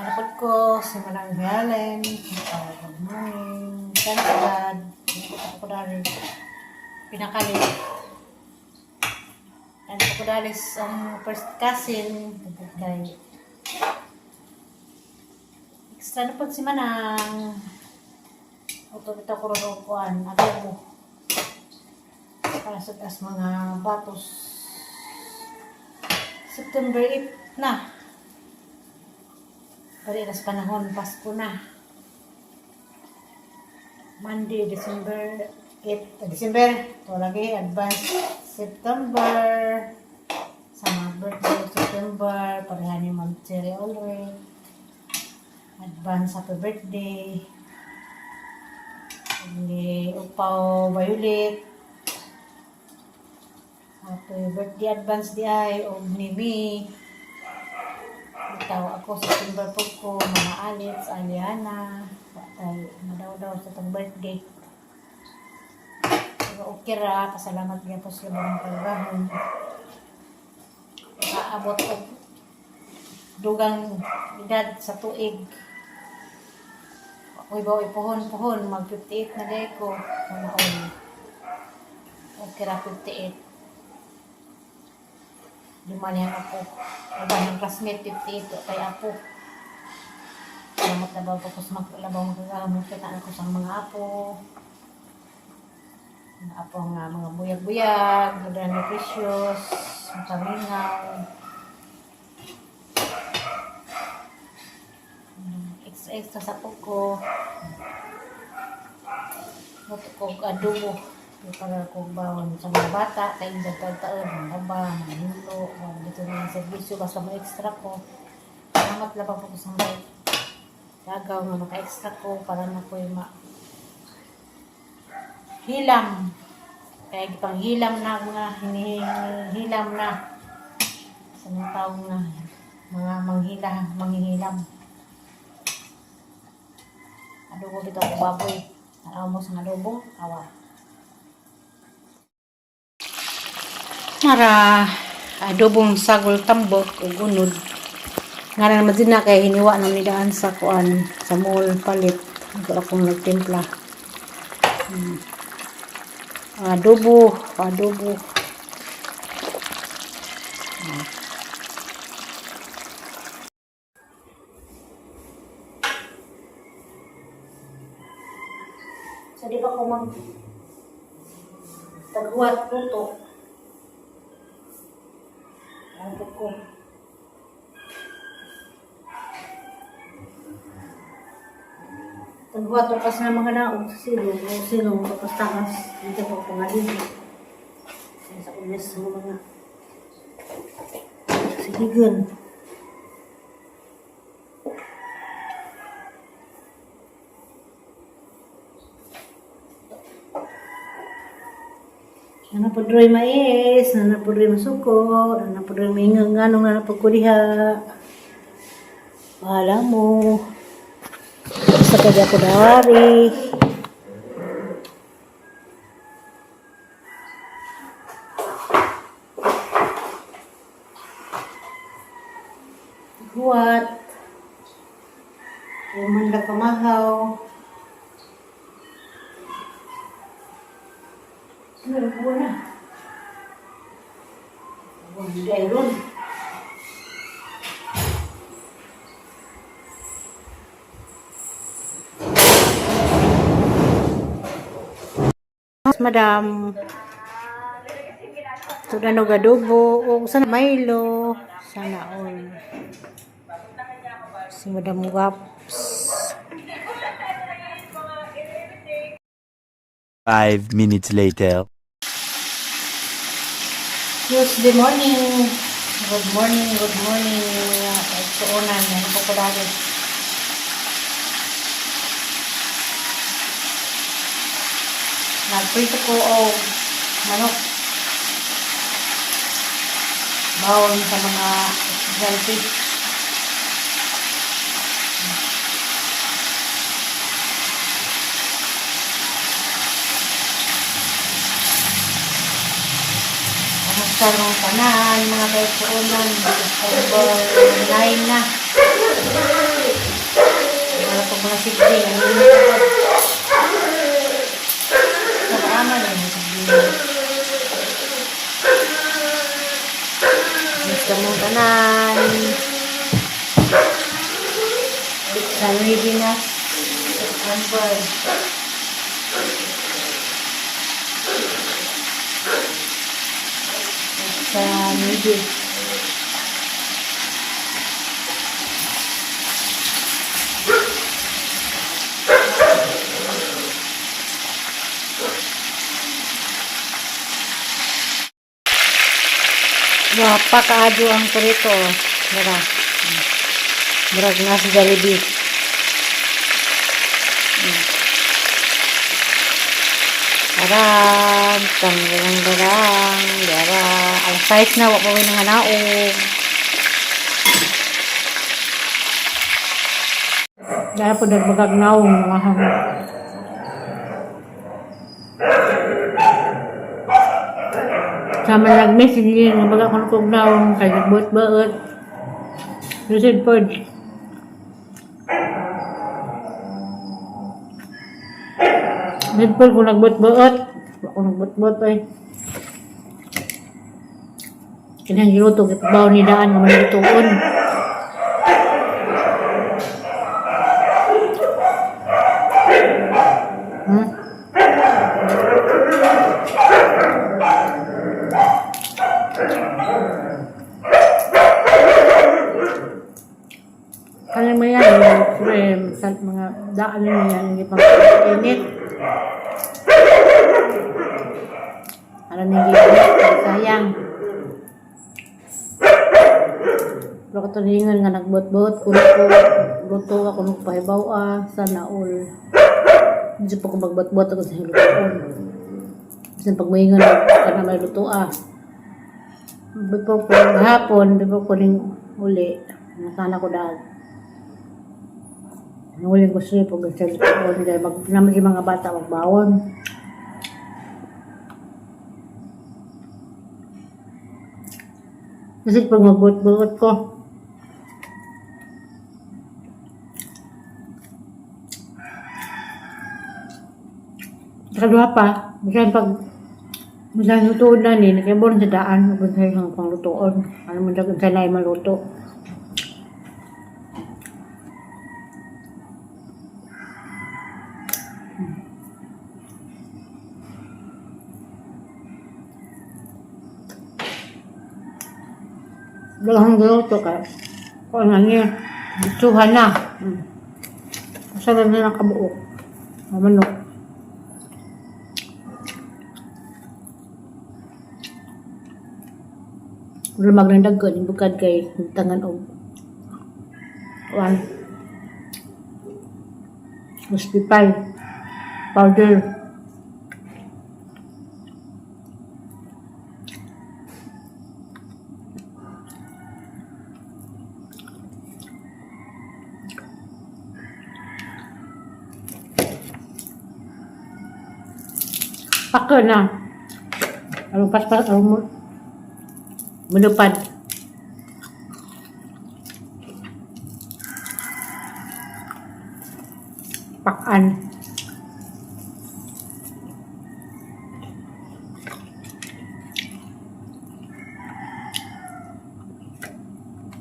Napod ko si Manang Helen. Good morning. Thank God. Ako dali. Pinakalit. Ano ko dali ang first cousin. Kay extra na po si Manang. Auto bitaw ko ron og kuan adobo. Para sa taas mga batos. September 8 na. Bali nas panahon, Pasko na. Monday, December 8, December, ito lagi, advance September. Sa mga birthday of September, pareha ni Ma'am Cherry Ulrich. Advance happy birthday. Ni Upaw Violet. Happy birthday advance di ay, og ni Mi. Bitaw ako sa September po ko, mga Alex, Aliana, patay, madaw-daw sa tong birthday. Pero okay ra, pasalamat niya po sa mga kagahon. Nakaabot og dugang edad sa tuig. Ako'y ba puhon-puhon, mag 58 na day ko. Mga all. Okay ra, 58. Lima niya ako. Uban ng classmate, 58 kay apo. Salamat na ba po sa maglabaw magagamot kita ako sa mga apo. Mga apo nga mga buyag-buyag, mga ni Precious, makamingaw. Extra extra sa po ko. Luto ko og adobo. Para ko bawon sa mga bata, kay hindi taon-taon, mga baba, mga hinlo, mga dito na yung servisyo, basta mo extra ko. Salamat lang po ko sa mga gagaw nga maka-extra ko para na ko yung hilam. Kaya gipang hilam na mga hinihilam na sa mga taong na mga manghila, manghihilam. Adobo bitaw ko baboy. Tanaw mo sa adobo, awa. Mara adobong sagol tambok ug unod. Nga na naman din na kay hiniwa na nidaan sa kuan sa mall palit. Ako akong nagtimpla. Adobo, adobo. So di ba ko mag taghuwat luto? Ano ko? Taghuwat ko sa mga naog sa silong, o silong tapos taas dito ko pangalin. Sa ulis sa mga siligan. Nana po droy mais, nana po droy masuko, nana po droy maingang nganong nana po ko diha. Bahala mo. Basta ka ko dari. Huwat. Human lang kamahaw. Meron po na. Hindi ay ron. Madam. Ito na adobo. O sana Milo. Sana all. Si Madam Waps. 5 minutes later. Tuesday morning. Good morning, good morning. Mga kaigsuonan. Ano po ko dali? Nagprito ko og manok. Bawon sa mga estudyante. Kamusta naman tanan, mga kaigsuonan? October 9 na. Sa ready na. September. Sa ready. Wapa kaadyo ang kurito. Mura. Murag na sa Jollibee. Arang, tanggalang darang, dara. Alas 6 na, wak pa ng hanaog. Dara po nagbagag naong mga hang. Sama nag-message din, nga baga kung kong naong, kay nagbuot-buot. Lucid pod. Lucid pod kung nagbuot-buot. Wa ko nagbuot-buot ay. Kanang giluto, gipabaw ni daan nga malutoon. Alam mo yan, yung frame, sa mga daan mo yan, hindi pang init. Alam hindi init, sayang. Pero katulingan nga nagbuot-buot, kuno ko, luto ako nung pahibaw ah, sana all. Hindi pa ko magbuot-buot ako sa lutoon. Bisan pag maingan, ka na may luto ah. Before ko, hapon, before ko ning uli, nasana ko dahil. Nahuli ko siya pag sa lutoon, kaya mag, naman yung mga bata magbawon. Kasi pag magbuot-buot ko, Kaduha pa, bisan pag bisan lutoon na ni, nakibon sa daan, kung sa isang panglutoon. Ano mo dag sa lain maluto. Daghang giluto ka. Kung ano niya, suha na. Masarap na lang kabuok. Ang manok. Lumag ng dagko, bukad kay tangan og one hospital powder. Pako na. Anong paspas, anong mulupad. Pakan.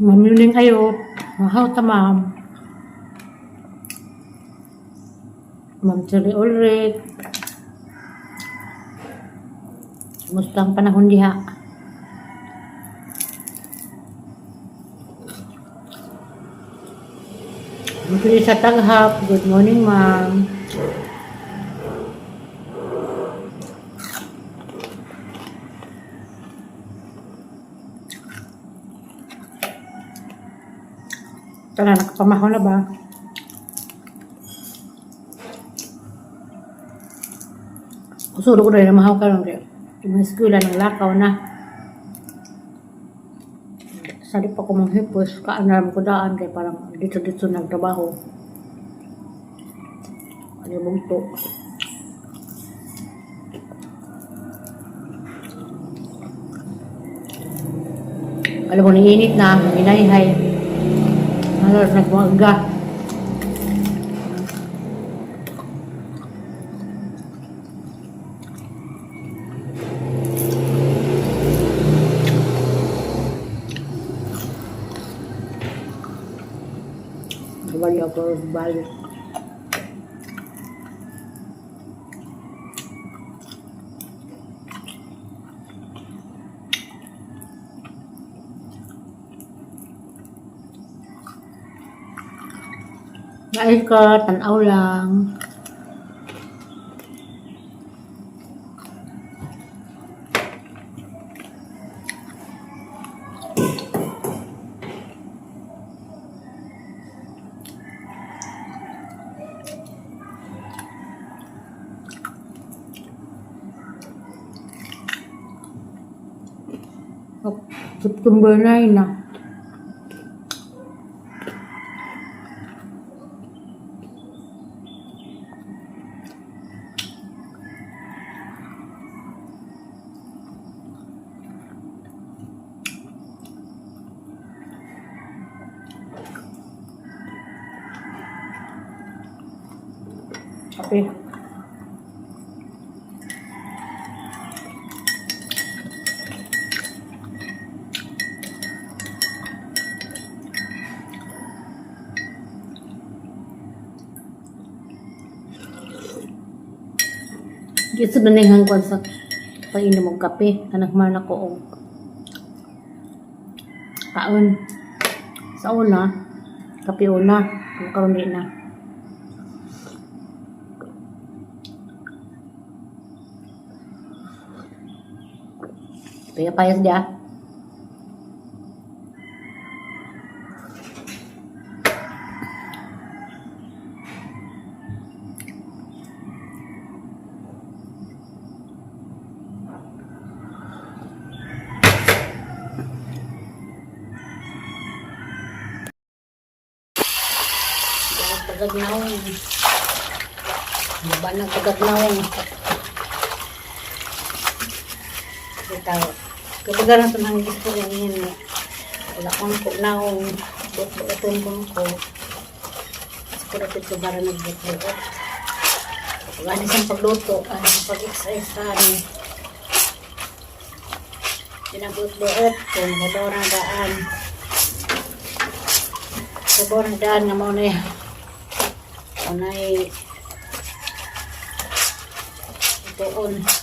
Ma'am, yun kayo. Mahaw ta, ma'am. Ma'am Cherry Ulrich. Kumusta ang panahon diha? Ma'am sa Taghap. Good morning, ma'am. Tara, nakapamaho na ba? Kusuro ko rin na mahaw ka ron kayo. Yung mga eskwela ng lakaw na. Sali pa ko manghipos, kaanaram ko daan kay parang dito-dito nagtrabaho. Ano bugto. Alam mo, niinit na, minayhay. Ano, nagmaga. Wala. Ako balik. Naay ka, tanaw lang. September 9 na. Kape. Di sa banayhan ko sa painom og kape. Anak man ako og kaon. Sa una, kape una. Kung karon di na. Kaya payas dia. Tagag naong. Baba ng tagag naong. Bitaw. Kapag garan sa mga gusto ganyan eh. Wala kong ko naong. Buot-buoton ko ko. Siguro ito bara nagbuot-buot. Kapag ano siyang pagluto, ano siyang pag-exercise, ano. Pinabuot-buot kung kabaw ng daan. Kabaw ng daan nga mao na yan. Unay ituon.